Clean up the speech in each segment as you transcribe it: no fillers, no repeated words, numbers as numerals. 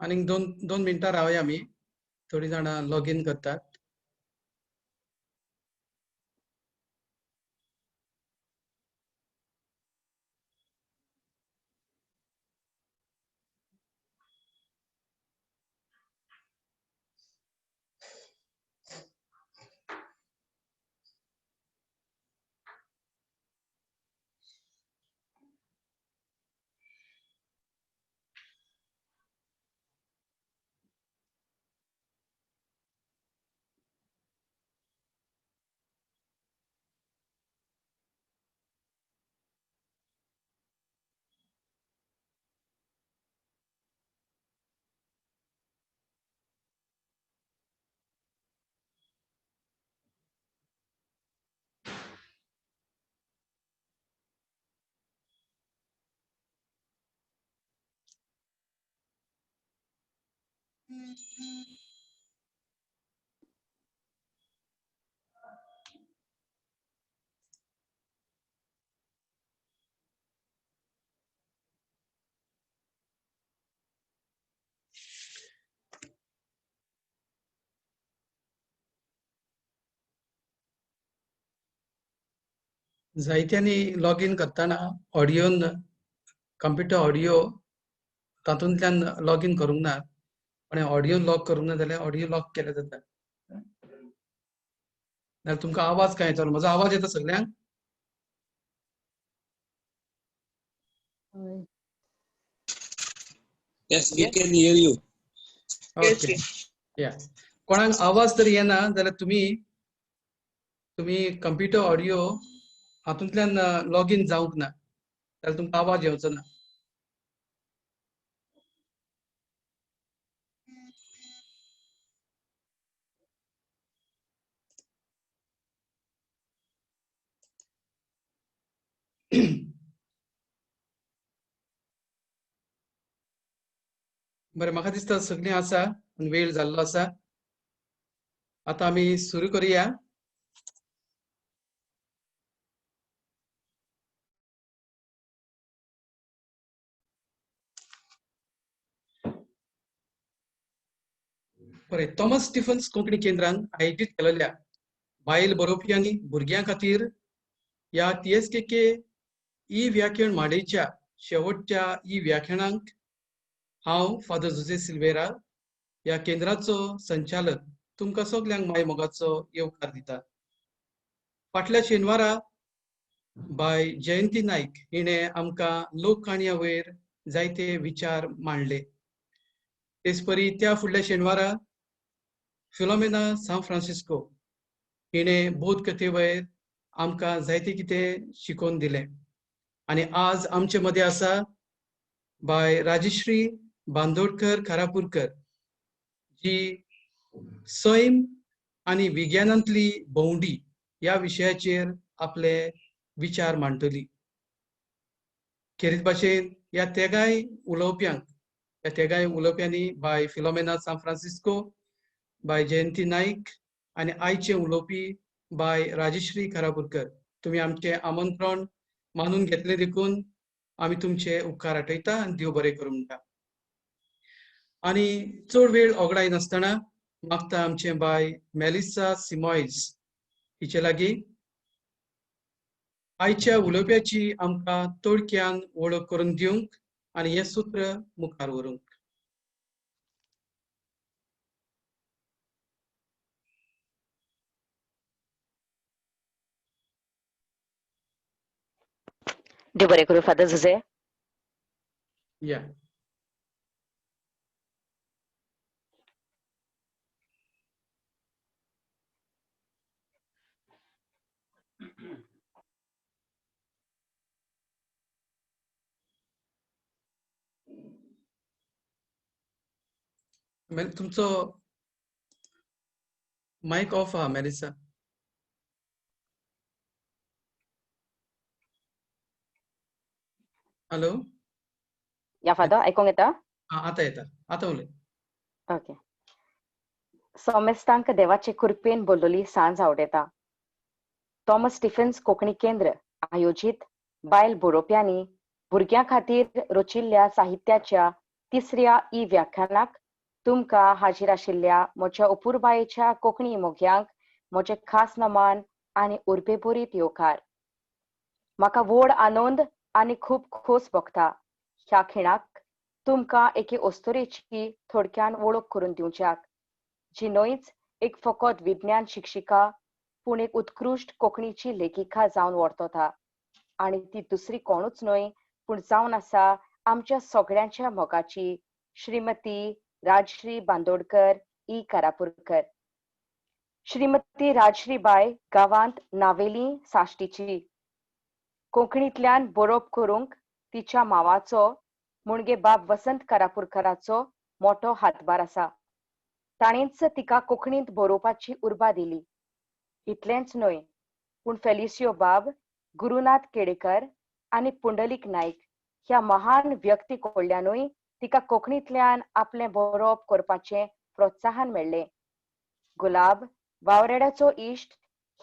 आनीक दोन दोन मिनटां रावया आमी, थोडीं जाणां लॉगीन करतात. जायत्यांनी लॉगीन करतना ऑडियोन कंप्युटर ऑडियो तातूंतल्यान लॉगीन करूंक ना, आनी ऑडियो लॉक करूंक ना जाल्यार ऑडियो लॉक केल्यार जाता. नाल्यार तुमकां आवाज काय येतलो? म्हजो आवाज येता सगल्यांक? Yes, we can hear you. Okay. या, कोणाक आवाज तर येना जाल्यार तुमी तुमी कंप्युटर ऑडियो हातूंतल्यान लॉगीन जावंक ना जाल्यार तुमकां आवाज येवचो ना. बरें, म्हाका दिसता सगळीं आसा, वेळ जाल्लो आसा. आतां आमी सुरू करुया. बरें, थॉमस स्टिफन्स कोंकणी केंद्रान आयोजीत केलेल्या बायल बरोवप्यांनी भुरग्यां खातीर ह्या TSKK ई व्याख्यान माळेच्या शेवटच्या ई व्याख्यानाक हांव फादर जुझे सिल्वेरा ह्या केंद्राचो संचालक तुमकां सगल्यांक माय मोगाचो येवकार दिता. फाटल्या शेनवारा बाय जयंती नायक हिणें आमकां लोक काणया वयर जायते विचार मांडले. तेचपरी त्या फुडल्या शेनवारा फिलोमेना सान फ्रांसिस्को हिणें बोध कथे वयर आमकां जायते कितें शिकोवन दिलें. आनी आज आमचे मदें आसा बाय राजश्री बांदोडकर खारापूरकर, जी सैम आनी विज्ञानांतली भोंवडी ह्या विशयाचेर आपले विचार मांडटली. खेरीत भाशेन ह्या तेगाय उलोवप्यांक, ह्या तेगाय उलोवप्यांनी बाय फिलोमेना सान फ्रांसिस्को, बाय जयंती नाईक आनी आयचे उलोवपी बाय राजश्री खारापूरकर, तुमी आमचें आमंत्रण मानून घेतलें देखून आमी तुमचे उपकार आठयता आनी देव बरें करूं म्हणटा. आनी चड वेळ ओगडाय नासतना मागता आमचें बाय मेलिसा सिमॉयज हिचे लागीं आयच्या उलोवप्याची आमकां थोडक्यान वळख करून दिवंक आनी हें सूत्र मुखार व्हरूंक. देव बरें करूं फादर जुझे. या. तुमचो मायक ऑफ आहा मेलिसा. हॅलो. या फादर, आयकोंक येता? आतां येता, आतां उलय. ओके. सोमेस्तांक देवाचे कृपेन बोल्लोली सांज आवडेता. थॉमस स्टिफन्स कोंकणी केंद्र आयोजीत बायल बरोवप्यांनी भुरग्यां खातीर रचिल्ल्या साहित्याच्या तिसऱ्या ई व्याख्यानाक तुमकां हाजीर आशिल्ल्या म्हज्या अपुरबायेच्या कोंकणी मोग्यांक म्हजें खास नमान आनी उर्बेभरीत येवकार. म्हाका व्हड आनंद आनी खूब खोस भोगता ह्या खिणाक तुमकां एके अस्तुरेची थोडक्यान वळख करून दिवच्याक, जी न्हयच एक फकत विज्ञान शिक्षिका पूण एक उत्कृश्ट कोंकणीची लेखिका जावन वर्तता आनी ती दुसरी कोणूच न्हय पूण जावन आसा आमच्या सगळ्यांच्या मोगाची श्रीमती राजश्री बांदोडकर ई कारापूरकर. श्रीमती राजश्री बाय गांवांत नावेली साश्टीची. कोंकणींतल्यान बरोवप करूंक तिच्या मावाचो मुणगे बाब वसंत कारापूरकराचो मोटो हातभार आसा. ताणेंच तिका कोंकणींत बरोवपाची उर्बा दिली. इतलेंच न्हय पूण फेलिसियो बाब, गुरुनाथ केळेकर आनी पुंडलीक नायक ह्या महान व्यक्ती कडल्यानूय तिका कोंकणींतल्यान आपलें बरोवप करपाचें प्रोत्साहन मेळ्ळें. गुलाब, वावराड्याचो इश्ट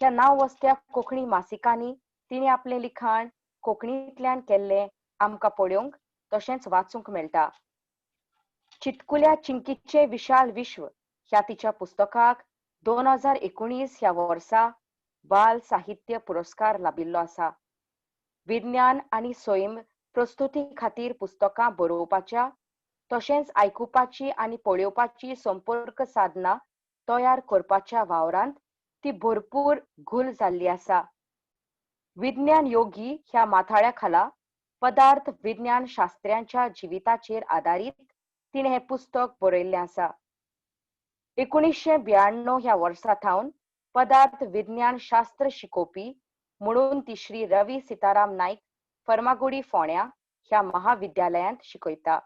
ह्या नांव वस्त्या कोंकणी मासिकांनी तिणें आपलें लिखाण कोंकणींतल्यान केल्लें आमकां पळोवंक तशेंच वाचूंक मेळटा. चिटकुल्या चिंकीचें विशाल विश्व ह्या तिच्या पुस्तकाक 2019 ह्या वर्सा बाल साहित्य पुरस्कार लाबिल्लो आसा. विज्ञान आनी सैम प्रस्तुती खातीर पुस्तकां बरोवपाच्या तशेंच आयकुपाची आनी पळोवपाची संपर्क साधनां तयार करपाच्या वावरांत ती भरपूर घूल जाल्ली आसा. विज्ञान योगी ह्या माथाळ्या खाला पदार्थ विज्ञान शास्त्र्यांच्या जिविताचेर आदारीत तिणें हें पुस्तक बरयल्लें आसा. 1992 ह्या वर्सा थावन पदार्थ विज्ञान शास्त्र शिकोवपी म्हणून ती श्री रवी सीताराम नायक फर्मागुडी फोंड्या ह्या महाविद्यालयांत शिकयता.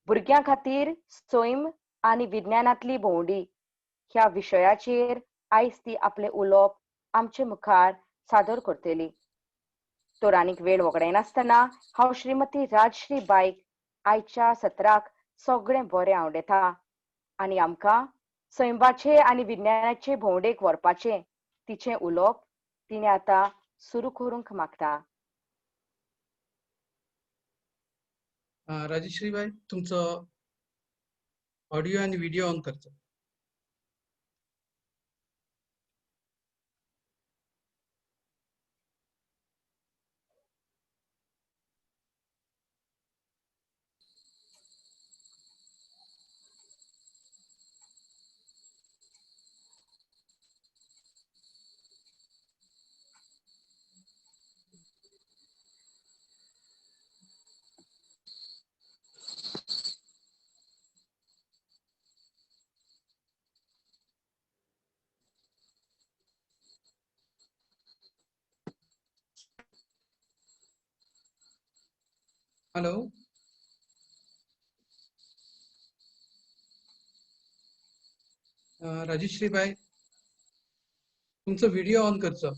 भुरग्यां खातीर सैम आनी विज्ञानांतली भोंवडी ह्या विशयाचेर आयज ती आपलें उलोवप आमचे मुखार सादर करतली. तर आनीक वेळ वगडायनासतना हांव श्रीमती राजश्री बायक आयच्या सत्राक सगळें बरें आवडेता आनी आमकां सैमाचे आनी विज्ञानाचे भोंवडेक व्हरपाचें तिचें उलोवप तिणें आतां सुरू करूंक मागता. राजश्री बाय, तुमचो ऑडियो आनी व्हिडिओ ऑन करचो. हॅलो, राजश्री बाय, तुमचो व्हिडिओ ऑन करचो.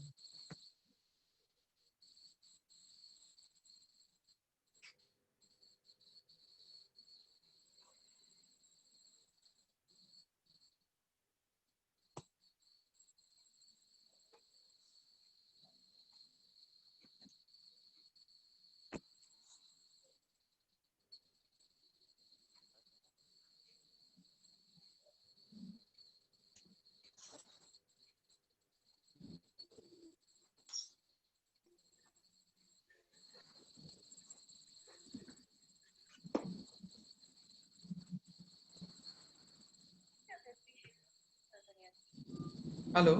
हॅलो,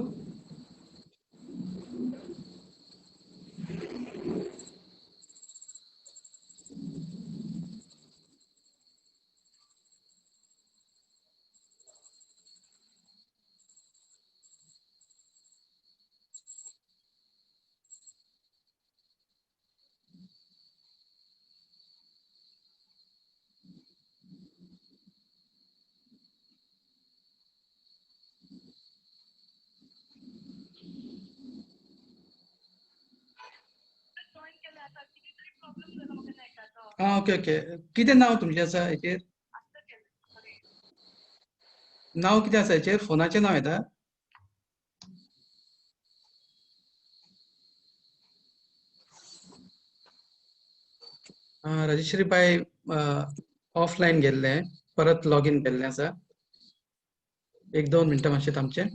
आं, ओके ओके. कितें नांव तुमचें आसा हेचेर? नांव कितें आसा हेचेर? फोनाचें नांव येता? राजश्री बाय ऑफलायन गेल्लें, परत लॉगीन केल्लें आसा. एक दोन मिनटां मातशें थांबचें.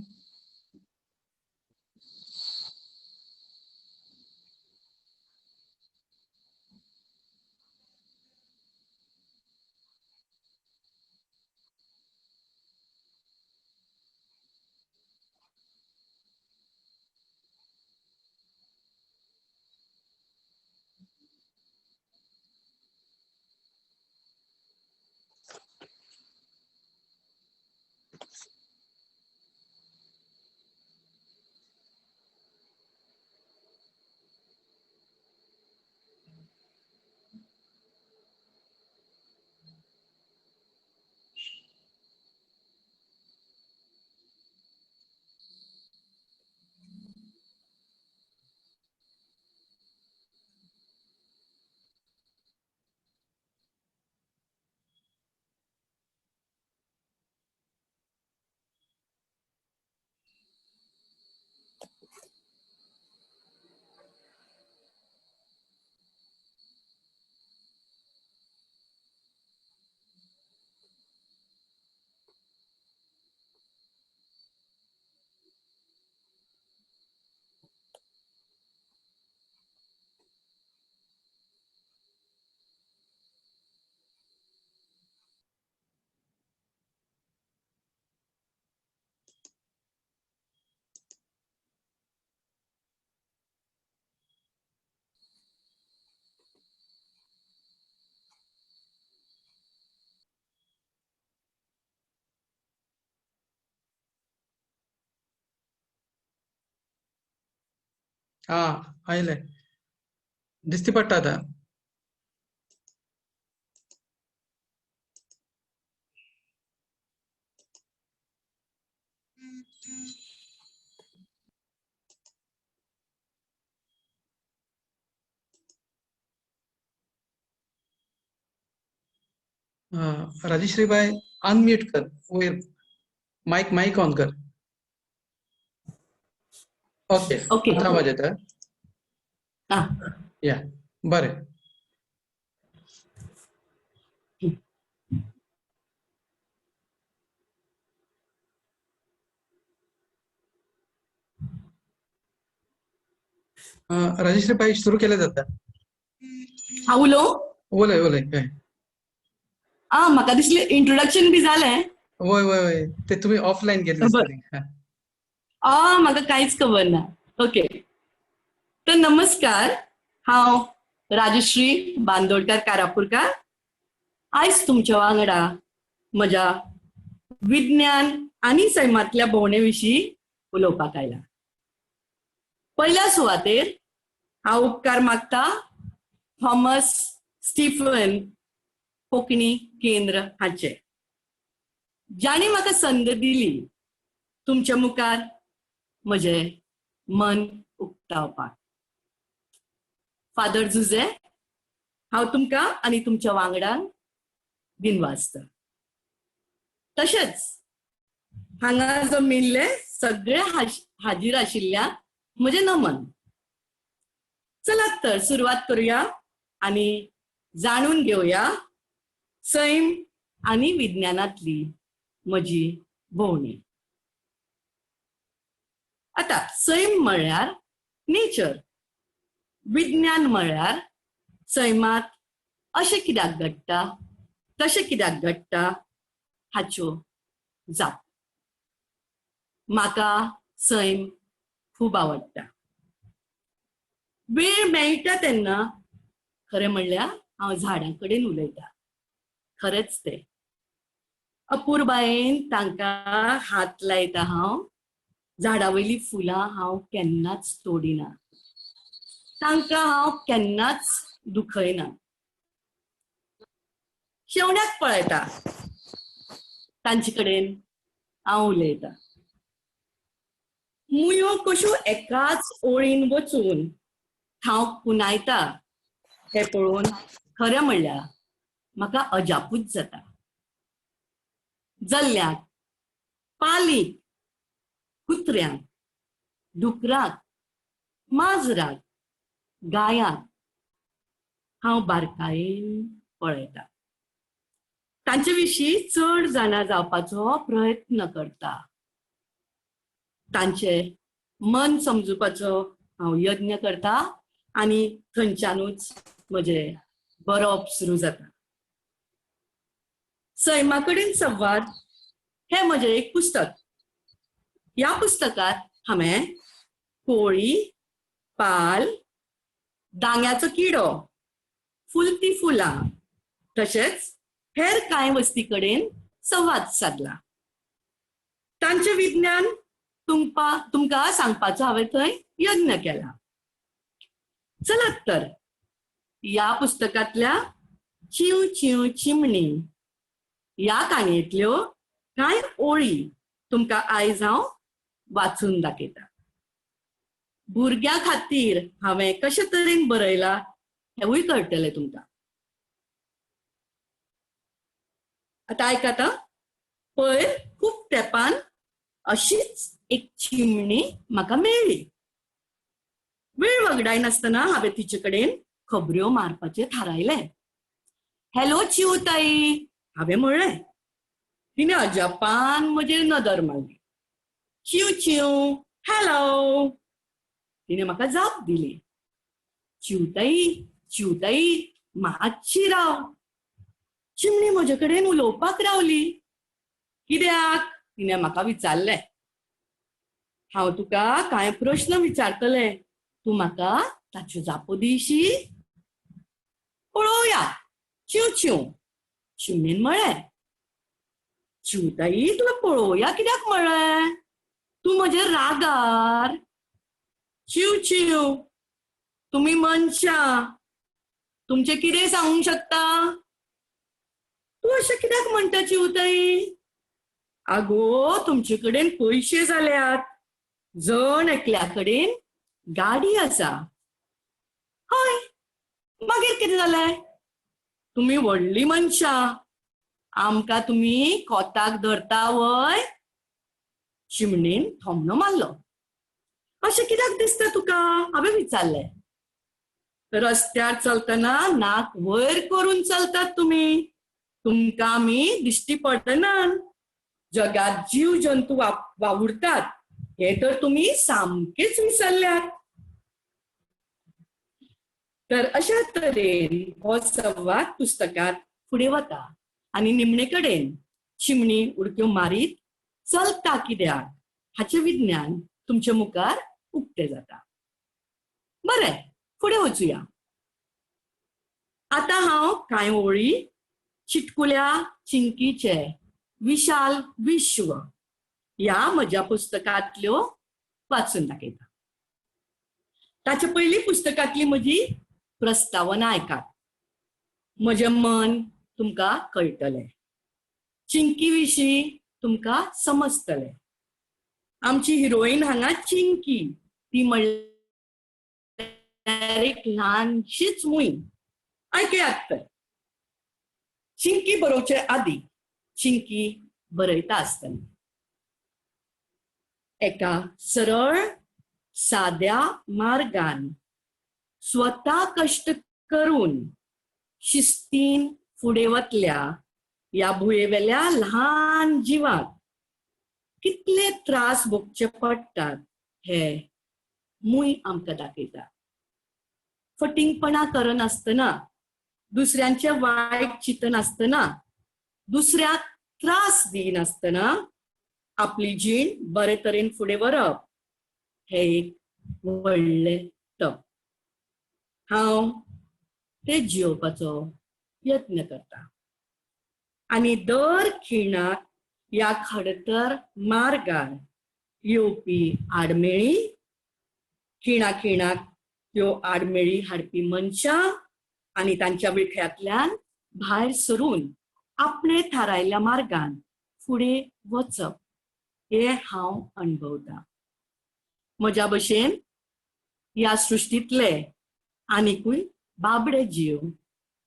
हा आयले, दिसती पडटा आतां. राजेश्री बाय अनम्यूट कर, वयर मायक मायक ऑन कर. ओके ओके, आतां आवाज येता. या बरें. राजेश्री बाई सुरू केलें जाता. हांव उलोवं? उलय उलय. हय. आ म्हाका दिसलें इंट्रोडक्शन बी जालें. वय वय वय, ते तुमी ऑफलायन गेल्ले दिसतली. आ म्हाका कांयच खबर ना. ओके, तर नमस्कार, हांव राजश्री बांदोडकर कारापूरकार. आयज तुमच्या वांगडा म्हज्या विज्ञान आनी सैमांतल्या भोंवणे विशीं उलोवपाक आयला. पयल्या सुवातेर हांव उपकार मागता थॉमस स्टीफन कोंकणी केंद्र हाचे, जांणी म्हाका संद दिली तुमच्या मुखार म्हजें मन उक्तावपाक. फादर जुझे, हांव तुमकां आनी तुमच्या वांगडान दिनवासता. तशेंच हांगा जमिल्ले सगळे हाजीर आशिल्ल्या म्हजें नमन. चलात तर सुरवात करूया आनी जाणून घेवया सैम आनी विज्ञानांतली म्हजी भोंवणी. आतां सैम म्हळ्यार नेचर, विज्ञान म्हळ्यार सैमांत अशें कित्याक घडटा तशें कित्याक घडटा हाच्यो जाप. म्हाका सैम खूब आवडटा. वेळ मेळटा तेन्ना खरें म्हणल्यार हांव झाडां कडेन उलयता. खरेंच ते अपुरबायेन तांकां हात लायता. हांव झाडां वयलीं फुलां हांव केन्नाच तोडिना, तांकां हांव केन्नाच दुखयना. शेवण्याक पळयता, तांचे कडेन हांव उलयता. मुयो कश्यो एकाच ओळीन वचून हांव पुनायता हें पळोवन खरें म्हणल्यार म्हाका अजापूच जाता. जल्ल्याक, पालीक, कुत्र्यांक, डुकराक, माजराक, गायांक हांव बारकायेन पळयता. तांचे विशीं चड जाणा जावपाचो प्रयत्न करता. तांचे मन समजुपाचो हांव यत्न करता आनी थंयच्यानूच म्हजें बरोवप सुरू जाता. सैमा कडेन संवाद हें म्हजें एक पुस्तक. ह्या पुस्तकांत हांवें कोळी, पाल, दांग्याचो किडो, फुलती फुलां तशेंच हेर कांय वस्ती कडेन संवाद सादला. तांचें विज्ञान तुमकां सांगपाचो हांवें थंय यत्न केला. चलात तर ह्या पुस्तकांतल्या चींव चींव चिमणी ह्या काणयेंतल्यो कांय ओळी तुमकां आयज हांव वाचून दाखयता. भुरग्यां खातीर हांवें कशे तरेन बरयलां हेंवूय कळटलें तुमकां. आतां आयकात. पयर खूब तेंपान अशीच एक चिमणी म्हाका मेळ्ळी. वेळ वगडायनासतना हांवें तिचे कडेन खबऱ्यो मारपाचें थारायलें. हॅलो चिवताई, हांवें म्हणलें. तिणें अजापान म्हजेर नदर मारली. चीव चीव, हॅलो, तिणें म्हाका जाप दिली. चिवताई चिवताई, मातशी राव. चिमणी म्हजे कडेन उलोवपाक रावली. कित्याक? तिणें म्हाका विचारलें. हांव तुका कांय प्रश्न विचारतलें, तूं म्हाका ताच्यो जापो दिशी? पळोवया. चीव चीव, चिमणेन म्हळें. चिवताई, तुवें पळोवया कित्याक म्हळें? तूं म्हजेर रागार? चीव चीव, तुमी मनशां, तुमचें कितें सांगूंक शकता? तूं अशें कित्याक म्हणटा चिवताई? आगो, तुमचे कडेन पयशे जाल्यात, जण एकल्या कडेन गाडी आसा. हय, मागीर कितें जालें? तुमी व्हडलीं मनशां, आमकां तुमी कोताक धरता व्हय? चिमणेन थोमणो मारलो. अशें कित्याक दिसता तुका? हांवें विचारलें. रस्त्यार चलतना नाक वयर करून चलतात तुमी, तुमकां आमी दिश्टी पडनात. जगात जीव जंतू वावुरतात हें तर तुमी सामकेच विसरल्यात. तर अशा तरेन हो संवाद पुस्तकांत फुडें वता आनी निमणे कडेन चिमणी उडक्यो मारीत चलता कित्याक हाचें विज्ञान तुमचे मुखार उक्तें जाता. बरें, फुडें वचुया. आतां हांव कांय ओळी चिटकुल्या चिंकीचे विशाल विश्व ह्या म्हज्या पुस्तकांतल्यो वाचून दाखयता. ताचे पयलीं पुस्तकांतली म्हजी प्रस्तावना आयकात. म्हजें मन तुमकां कळटलें, चिंकी विशीं तुमकां समजतलें. आमची हिरोईन हांगा चिंकी, ती म्हणल्यार एक ल्हानशीच मूय. आयकयात तर. चिंकी बरोवचे आदीं चिंकी बरयता आसतना एका सरळ साद्या मार्गान स्वता कश्ट करून शिस्तीन फुडें वतल्या ह्या भुंयेवेल्या ल्हान जिवाक कितले त्रास भोगचे पडटात हे मूय आमकां दाखयता. फटींगपणां करनासतना, दुसऱ्यांचें वायट चिंतनासतना, दुसऱ्याक त्रास दिनासतना आपली जीण बरे तरेन फुडें व्हरप हें एक व्हडलें तप. हांव तें जियोवपाचो यत्न करता आनी दर खिणाक ह्या खडतर मार्गार येवपी आडमेळी, खिणा खिणाक त्यो आडमेळी हाडपी मनशां आनी तांच्या विळख्यांतल्यान भायर सरून आपणे थारायल्ल्या मार्गान फुडें वचप हें हांव अणभवता. म्हज्या भशेन ह्या सृश्टींतले आनिकूय बाबडे जीव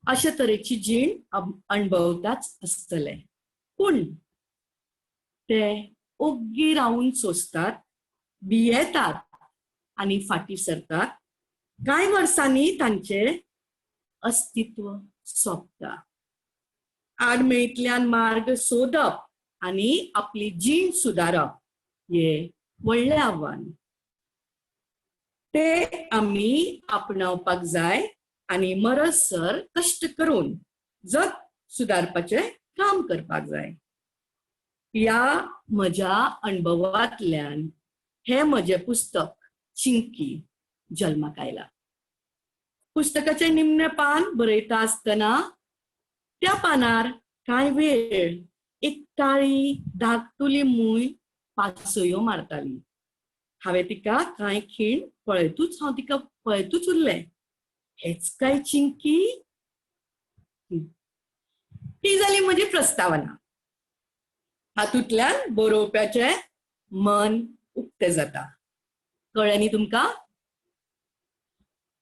अशे तरेची जीण अणभवताच आसतले, पूण ते ओग्गी रावून सोंसतात, भियेतात आनी फाटीं सरतात. कांय वर्सांनी तांचें अस्तित्व सोंपता. आडमेळींतल्यान मार्ग सोदप आनी आपली जीण सुदारप हें व्हडलें आव्हान. ते आमी आपणावपाक जाय आनी मरसर कश्ट करून जग सुदारपाचें काम करपाक जाय. ह्या म्हज्या अणभवांतल्यान हें म्हजें पुस्तक चिंकी जल्माक आयलां. पुस्तकाचें निमणें पान बरयता आसतना त्या पानार कांय वेळ एक काळी धाकटुली मूय पासयो मारताली. हांवें तिका कांय खीण पळयतूच हांव तिका पळयतूच उरलें. हेच काय चिंकी? ही जाली म्हजी प्रस्तावना. हातूंतल्यान बरोवप्याचें मन उक्तें जाता. कळ्ळें न्ही तुमकां?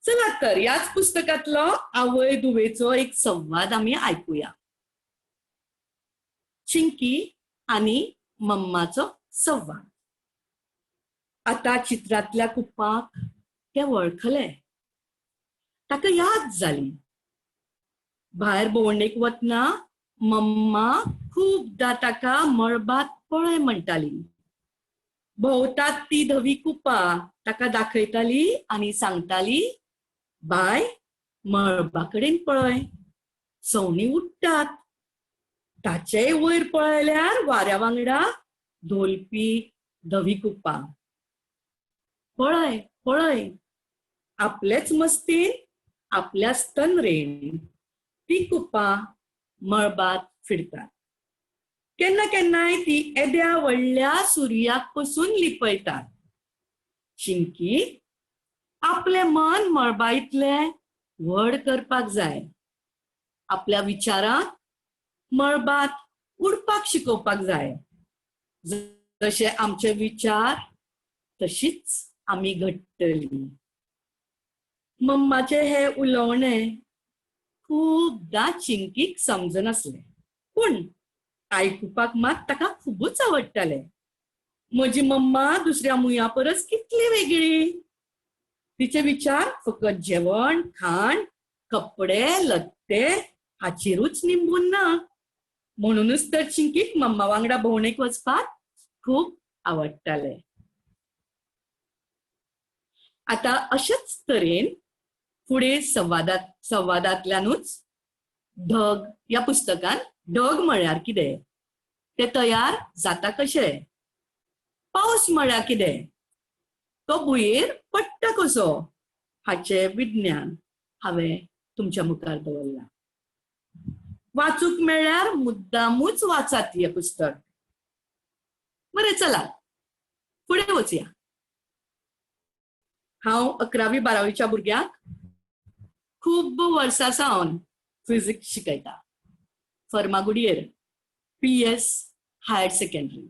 चलात तर ह्याच पुस्तकांतलो आवय धुवेचो एक संवाद आमी आयकुया. चिंकी आनी मम्माचो संवाद. आतां चित्रांतल्या कुपाक तें वळखलें. ताका याद जाली. भायर भोंवडेक वतना मम्मा खुबदां ताका मळबांत पळय म्हणटाली. भोंवतात ती धवी कुपां ताका दाखयताली आनी सांगताली, बाय मळबा कडेन पळय, सवणीं उडटात. ताचेय वयर पळयल्यार वाऱ्या वांगडा धोलपी धवी कुपां. पळय पळय, आपलेच मस्तीन आपल्याच तनरेन ती कुपां मळबांत फिरतात. केन्ना केन्नाय ती येद्या व्हडल्या सुर्याक पसून लिपयतात. चिंकी, आपलें मन मळबा इतलें व्हड करपाक जाय. आपल्या विचारांक मळबांत उडपाक शिकोवपाक जाय. जशे आमचे विचार तशीच आमी घडटली. मम्माचें हें उलोवणें खुबदां चिंकीक समजनासलें, पूण आयकुपाक मात ताका खुबूच आवडटालें. म्हजी मम्मा दुसऱ्या मुया परस कितली वेगळी. तिचे विचार फकत जेवण खाण कपडे लत्ते हाचेरूच निंबून ना. म्हणूनच तर चिंकीक मम्मा वांगडा भोंवडेक वचपाक खूब आवडटालें. आतां अशेच तरेन फुडें संवादांतल्यानूच ढग ह्या पुस्तकान ढग म्हळ्यार कितें, ते तयार जाता कशें, पावस म्हळ्यार कितें, तो भुंयेर पडटा कसो, हाचें विज्ञान हांवें तुमच्या मुखार दवरलां. वाचूंक मेळ्ळ्यार मुद्दामूच वाचात हें पुस्तक. बरें, चलात फुडें वचया. हांव 11वी 12वीच्या भुरग्यांक खूब वर्सां सावन फिजिक्स शिकयता. फर्मागुडयेर PS higher secondary.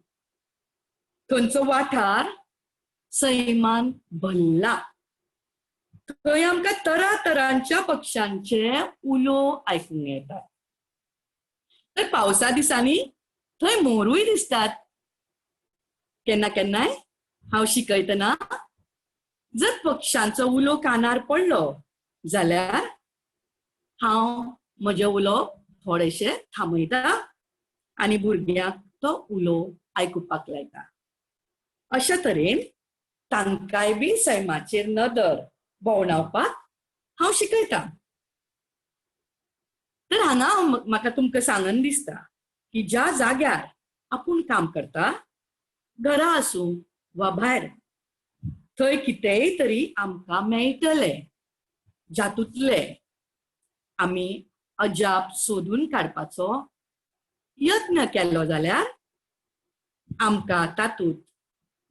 थंयचो वाठार सैमान भरला. थंय आमकां तरातरांच्या पक्षांचे उलो आयकूंक येतात. तर पावसा दिसांनी थंय मोरूय दिसतात. केन्ना केन्नाय हांव शिकयतना जर पक्षांचो उलो कानार पडलो जाल्यार हांव म्हजें उलोवप थोडेशें थांबयता आनी भुरग्यांक तो उलो आयकुपाक लायता. अशे तरेन तांकांय बी सैमाचेर नदर भोंवडावपाक हांव शिकयता. तर हांगा म्हाका तुमकां सांगन दिसता की ज्या जाग्यार आपूण काम करता, घरा आसूं वा भायर, थंय कितेंय तरी आमकां मेळटलें जातूंतलें आमी अजाप सोदून काडपाचो यत्न केलो जाल्यार आमकां तातूंत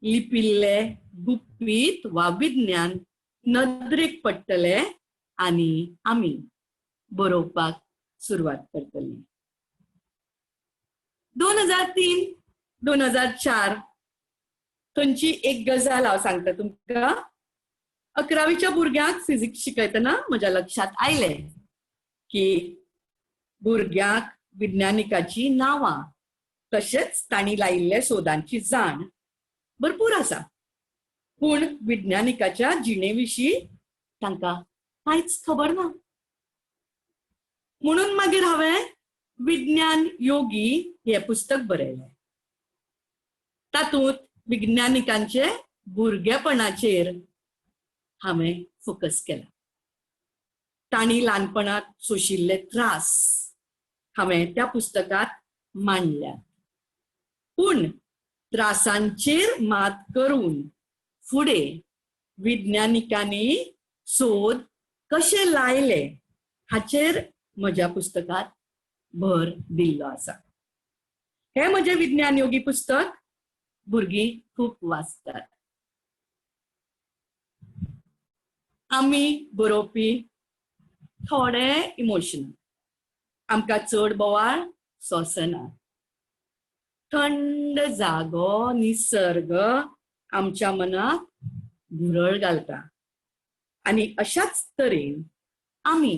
लिपिल्लें गुपीत वा विज्ञान नदरेक पडटलें आनी आमी बरोवपाक सुरवात करतली. 2003 2004 थंयची एक गजाल हांव सांगता तुमकां. 11वीच्या भुरग्यांक फिजिक्स शिकयतना म्हज्या लक्षांत आयलें की भुरग्यांक विज्ञानिकाची नांवां तशेंच तांणी लायिल्ल्या सोदांची जाण भरपूर आसा, पूण विज्ञानिकाच्या जिणे विशीं तांकां कांयच खबर ना. म्हणून मागीर हांवें विज्ञान योगी हें पुस्तक बरयलें. तातूंत विज्ञानिकांचे भुरगेपणाचेर हांवें फोकस केला. तांणी ल्हानपणांत सोंशिल्ले त्रास हांवें त्या पुस्तकांत मांडल्यात. पूण त्रासांचेर मात करून फुडें विज्ञानिकांनी सोद कशे लायले हाचेर म्हज्या पुस्तकांत भर दिल्लो आसा. हें म्हजें विज्ञान योगी पुस्तक भुरगीं खूब वाचतात. आमी बरोवपी थोडे इमोशनल, आमकां चड बोवाळ सोंसना. थंड जागो निसर्ग आमच्या मनाक भुरळ घालता आनी अशाच तरेन आमी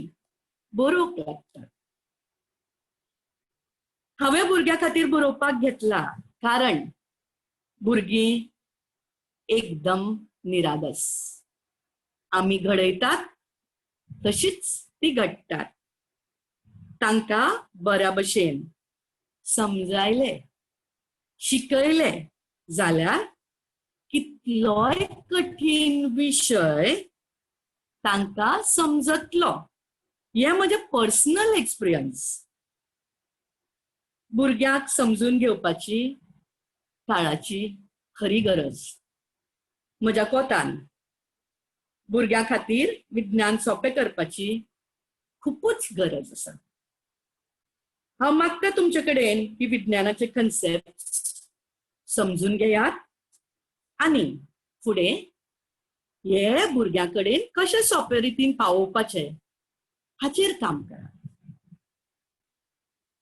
बरोवंक लागतात. हांवें भुरग्यां खातीर बरोवपाक घेतला कारण भुरगीं एकदम निरागस. आमी घडयतात तशीच ती घडटात. तांकां बऱ्या भशेन समजायले शिकयले जाल्यार कितलोय कठीण विशय तांकां समजतलो. हें म्हजें पर्सनल एक्सपिरियन्स. भुरग्यांक समजून घेवपाची काळाची खरी गरज. म्हज्या कोतान भुरग्यां खातीर विज्ञान सोंपें करपाची खुबूच गरज आसा. हांव मागता तुमचे कडेन की विज्ञानाचे कन्सेप्ट समजून घेयात आनी फुडें हे भुरग्यां कडेन कशें सोंपे रितीन पावोवपाचें हाचेर काम करात.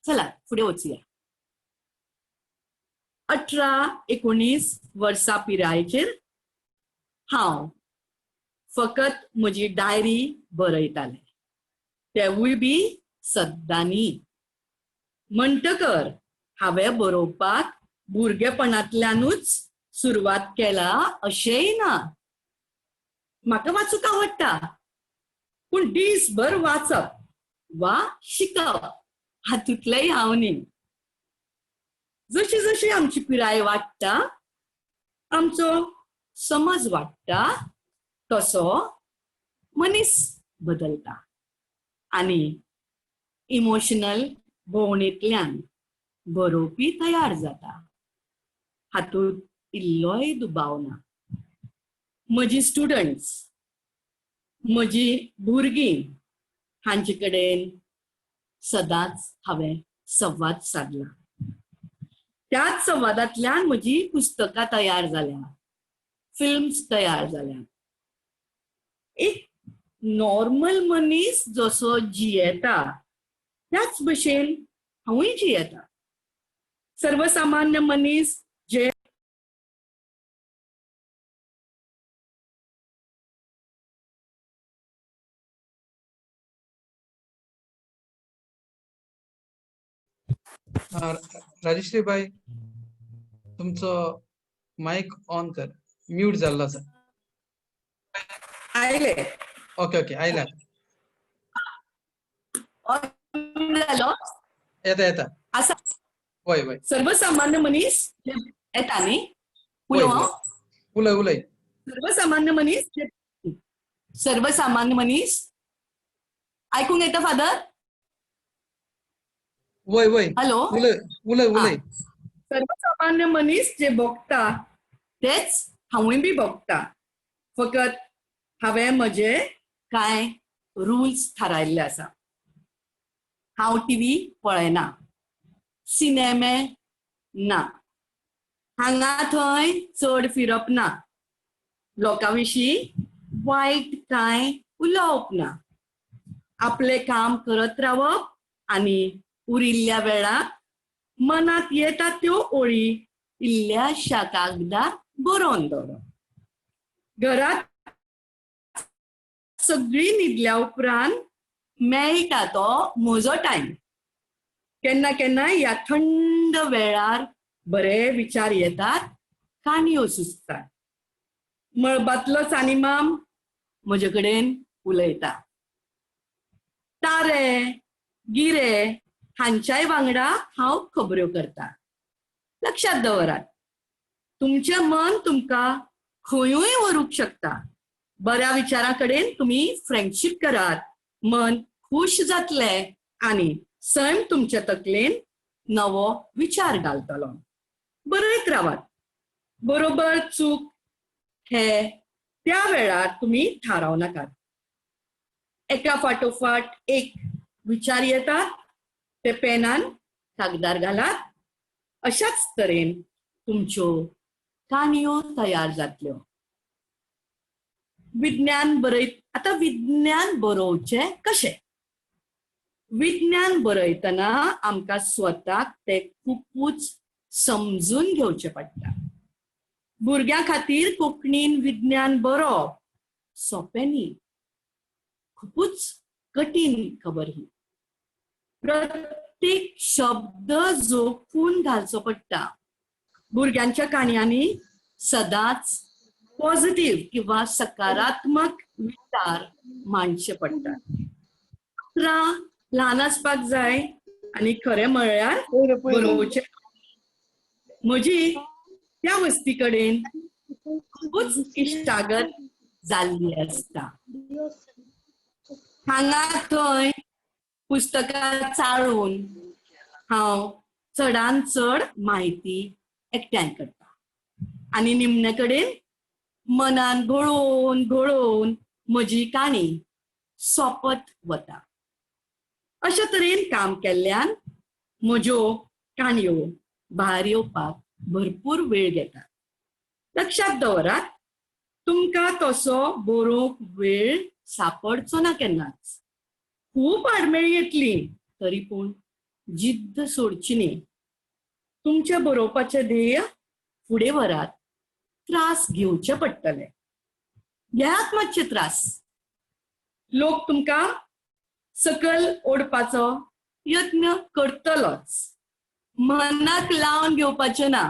चला फुडें वचुया. 18-19 वर्सां पिरायेचेर हांव फकत म्हजी डायरी बरयतालें, तेवूय बी सद्दांनी. म्हणटकर हांवें बरोवपाक भुरगेपणांतल्यानूच सुरवात केला अशेंय ना. म्हाका वाचूंक आवडटा, पूण दीसभर वाचप वा शिकप हातूंतलेंय हांव न्ही. जशी जशी आमची पिराय वाडटा आमचो समज वाडटा तसो मनीस बदलता आनी इमोशनल भोंवणेंतल्यान बरोवपी तयार जाता. हातूंत इल्लोय दुबाव ना. म्हजी स्टुडंट्स, म्हजी भुरगीं हांचे कडेन सदांच हांवें संवाद सादला. त्याच संवादांतल्यान म्हजी पुस्तकां तयार जाल्या, फिल्म्स तयार जाल्या. एक नॉर्मल मनीस जसो जियेता त्याच भशेन हांवूय जियेता. सर्वसामान्य मनीस जे राजश्री बाई, तुमचो मायक ऑन कर, म्यूट जाल्लो आसा. आयले? ओके ओके, आयला. जालो? येता येता आसा. वय वय. सर्वसामान्य मनीस येता न्ही? उलोवं? उलय उलय. सर्वसामान्य मनीस, सर्वसामान्य मनीस आयकूंक येता फादर? वय वय. हॅलो, उलय उलय उलय. सर्वसामान्य मनीस जे भोगता तेच हांवूय बी भोगता. फकत हांवें म्हजे कांय रुल्स थारायल्ले आसा. हांव टीव्ही पळयना, सिनेमे ना, हांगा थंय चड फिरप ना, लोकां विशीं वायट कांय उलोवप ना, आपलें काम करत रावप आनी उरिल्ल्या वेळाक मनांत येता त्यो ओळी इल्ल्याशा कागदार बरोवन दवरप. घरांत सगळीं न्हिदल्या उपरांत मेळटा तो म्हजो टायम. केन्ना केन्ना ह्या थंड वेळार बरे विचार येतात, काणयो सुचतात. मळबांतलो चानीमाम म्हजे कडेन उलयता. तारे गिरे हांच्याय वांगडा हांव खबऱ्यो करता. लक्षात दवरात, तुमचें मन तुमकां खंयूय व्हरूंक शकता. बऱ्या विचारां कडेन तुमी फ्रेंडशीप करात, मन खूश जातलें आनी सैम तुमच्या तकलेन नवो विचार घालतलो. बरयत रावात. बरोबर चूक हे त्या वेळार तुमी थारावं नाकात. एका फाटोफाट एक विचार येतात, ते पेनान कागदार घालात. अशाच तरेन तुमच्यो काणयो तयार जातल्यो. विज्ञान बरयत आतां विज्ञान बरोवचें कशें? विज्ञान बरयतना आमकां स्वताक तें खुबूच समजून घेवचें पडटा. भुरग्यां खातीर कोंकणीन विज्ञान बरोवप सोंपें न्ही, खुबूच कठीण खबर ही. प्रत्येक शब्द जोखून घालचो पडटा. भुरग्यांच्या काणयांनी सदांच पॉझिटिव्ह किंवा सकारात्मक विचार मांडचे पडटात. उतरां ल्हान आसपाक जाय आनी खरें म्हळ्यार बरोवचें म्हजी त्या वस्ती कडेन खुबूच इश्टागत जाल्ली आसता. हांगा थंय पुस्तकां चाळून हांव चडान चड म्हायती एकठांय करता आनी निमणे कडेन मनान घोळोवन घोळोवन म्हजी काणी सोंपत वता. अशे तरेन काम केल्ल्यान म्हज्यो काणयो भायर येवपाक भरपूर वेळ घेता. लक्षात दवरात, तुमकां तसो बरोवंक वेळ सापडचो ना केन्नाच. खूब आडमेळी येतली, तरी पूण जिद्द सोडची न्ही. तुमचें बरोवपाचें ध्येय फुडें व्हरात. त्रास घेवचे पडटले, घेयात मातशे त्रास. लोक तुमकां सकयल ओडपाचो यत्न करतलोच. मनाक लावन घेवपाचें ना,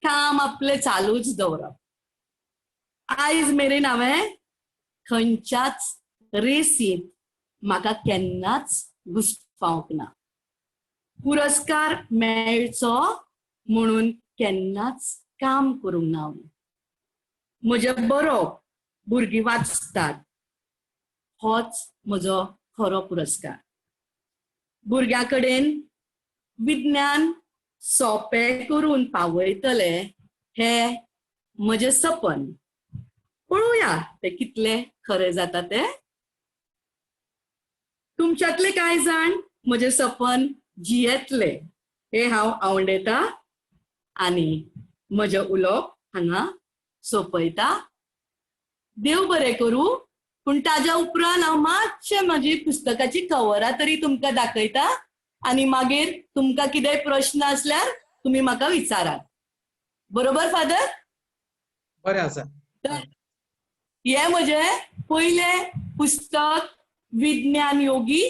काम आपलें चालूच दवरप. आयज मेरेन हांवें खंयच्याच रेसींत म्हाका केन्नाच घुसपावंक ना. पुरस्कार मेळचो म्हणून केन्नाच काम करूंक ना. म्हजें बरोवप भुरगीं वाचतात होच म्हजो खरो पुरस्कार. भुरग्यां कडेन विज्ञान सोंपें करून पावयतले हें म्हजें सपन. पळोवया तें कितलें खरें जाता तें. तुमच्यांतले कांय जाण म्हजें सपन जियेतले हें हांव आवडेता आनी म्हजें उलोवप हांगा सोंपयता. देव बरें करूं. पूण ताज्या उपरांत हांव मातशें म्हजी पुस्तकाची कवरां तरी तुमकां दाखयता आनी मागीर तुमकां कितेंय प्रश्न आसल्यार तुमी म्हाका विचारात. बरोबर फादर? बरें आसा. हें म्हजें पयलें पुस्तक विज्ञान योगी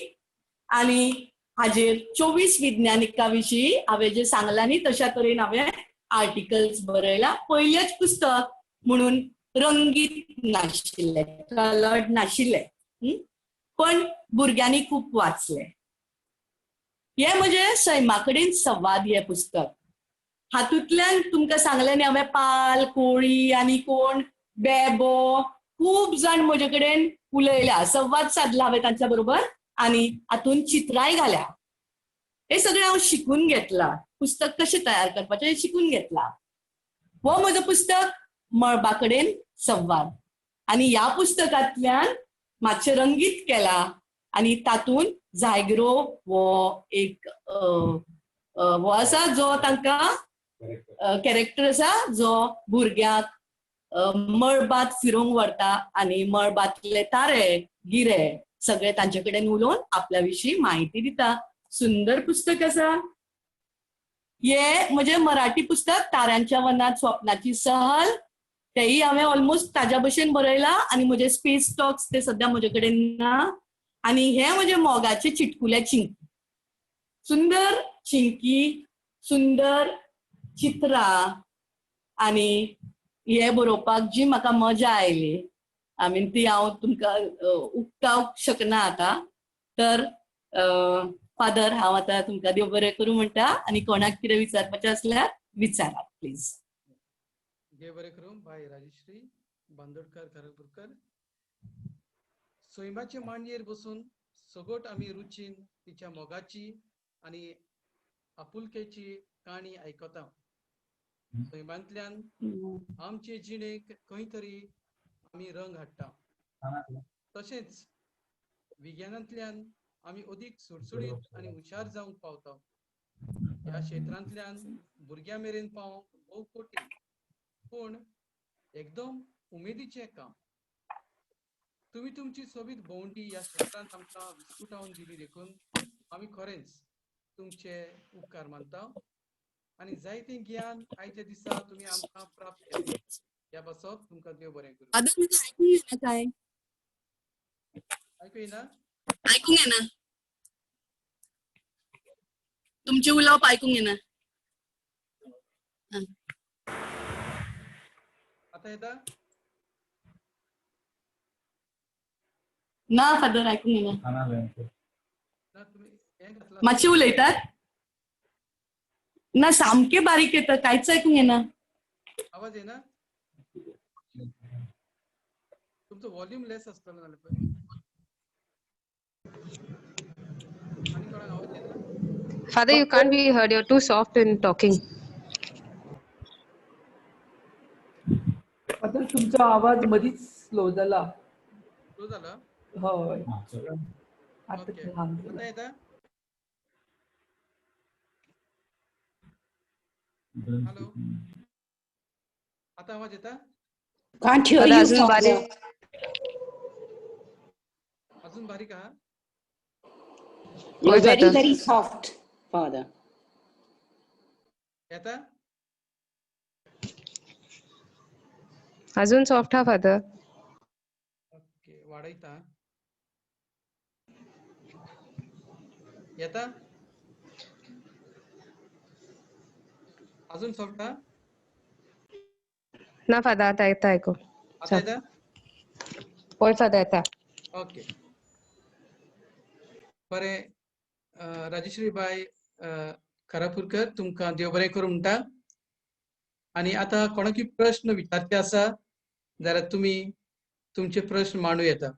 आनी हाजेर 24 विज्ञानिका विशीं हांवें जें सांगलां न्ही तशा तरेन हांवें आर्टिकल्स बरयला. पयलेंच पुस्तक म्हणून रंगीत नाशिल्लें, कलर्ड नाशिल्लें, पण भुरग्यांनी खूब वाचलें. हें म्हजें सैमा कडेन संवाद हें पुस्तक. हातूंतल्यान तुमकां सांगलें न्ही हांवें पाल, कोळी आनी कोण बेबो खूब जाण म्हजे कडेन उलयल्या, संवाद सादला हांवें तांच्या बरोबर आनी हातूंत चित्रांय घाल्या. हें सगळें हांव शिकून घेतलां. पुस्तक कशें तयार करपाचें हें शिकून घेतलां. हो म्हजो पुस्तक मळबा कडेन संवाद आनी ह्या पुस्तकांतल्यान मातशें रंगीत केला आनी तातूंत जायग्रो हो एक हो आसा जो तांकां कॅरेक्टर आसा जो भुरग्यांक मळबांत फिरोवंक व्हरता आनी मळबांतले तारे गिरे सगळे तांचे कडेन उलोवन आपल्या विशीं म्हायती दिता. सुंदर पुस्तक आसा हे. म्हजें मराठी पुस्तक ताऱ्यांच्या वनात स्वप्नाची सहल, तेय हांवें ऑलमोस्ट ताज्या भशेन बरयलां आनी म्हजे स्पेस टॉक्स ते सद्या म्हजे कडेन ना. आनी हे म्हजे मोगाचे चिटकुले चिंकी, सुंदर चिंकी, सुंदर चित्रां आनी हे बरोवपाक जी म्हाका मजा आयली I mean ती हांव तुमकां उक्तावंक शकना आतां. तर फादर, हांव आतां तुमकां देव बरें करूं म्हणटा आनी कोणाक कितें विचारपाचें आसल्यार विचारात प्लीज. देव बरें करूं बाय राजश्री बांदोडकर खारपूरकर. सैमाचे मांडयेर बसून सगट आमी रुचीन तिच्या मोगाची आनी आपुलकेची काणी आयकता. सैमांतल्यान आमचे जिणेक खंय तरी आमी रंग हाडटा. तशेंच विज्ञानांतल्यान आमी अदीक सुडसुडीत आनी हुशार जावंक पावता. ह्या क्षेत्रांतल्यान भुरग्यां मेरेन पावोवंक भोव कठीण पूण एकदम उमेदीचें काम. तुमी तुमची सोबीत भोंवडी ह्या क्षेत्रांत आमकां विस्कुटावन दिली देखून आमी खरेंच तुमचे उपकार मानता आनी जायतें ज्ञान आयच्या दिसा तुमी आमकां प्राप्त केलें. ह्या पासत तुमकां देव बरें करूं. फादर, म्हाका आयकूंक येना काय? आयकूं येना? आयकूंक येना तुमचें उलोवप, आयकूंक येना. आतां येता? ना फादर, आयकूंक येना. ना, तुमी हें घातलां. मातशें उलयतात ना, सामकें बारीक येता, कांयच आयकूंक येना. आवाज येना? तुमचो वॉल्यूम लेस आसतलो नाल्यार पळय. आनी कोणाक आवाज येना? Father, you can't be heard. You're too soft in talking. Father, तुमचो आवाज मदींच स्लो जाला. स्लो जाला? हय, आतां ओके. ल्हान जाला. आतां येता? हॅलो, आतां आवाज येता? Can't hear Father, you, अजून Father. बारीक. अजून बारीक आहा? You're होय, very, Father. very soft, Father. येता? अजून सॉफ्ट हा फादर. ओके, वाडयता. येता? अजून सॉफ्ट हा? ना फादर, आता येता आयकू. आतां येता? होय फादर, येता. ओके, बरें. राजेश्री बाय खारापूरकर, तुमकां देव बरें करूं म्हणटा आनी आतां कोणाकूय प्रश्न विचारचे आसा जाल्यार तुमी तुमचे प्रश्न मांडू येता.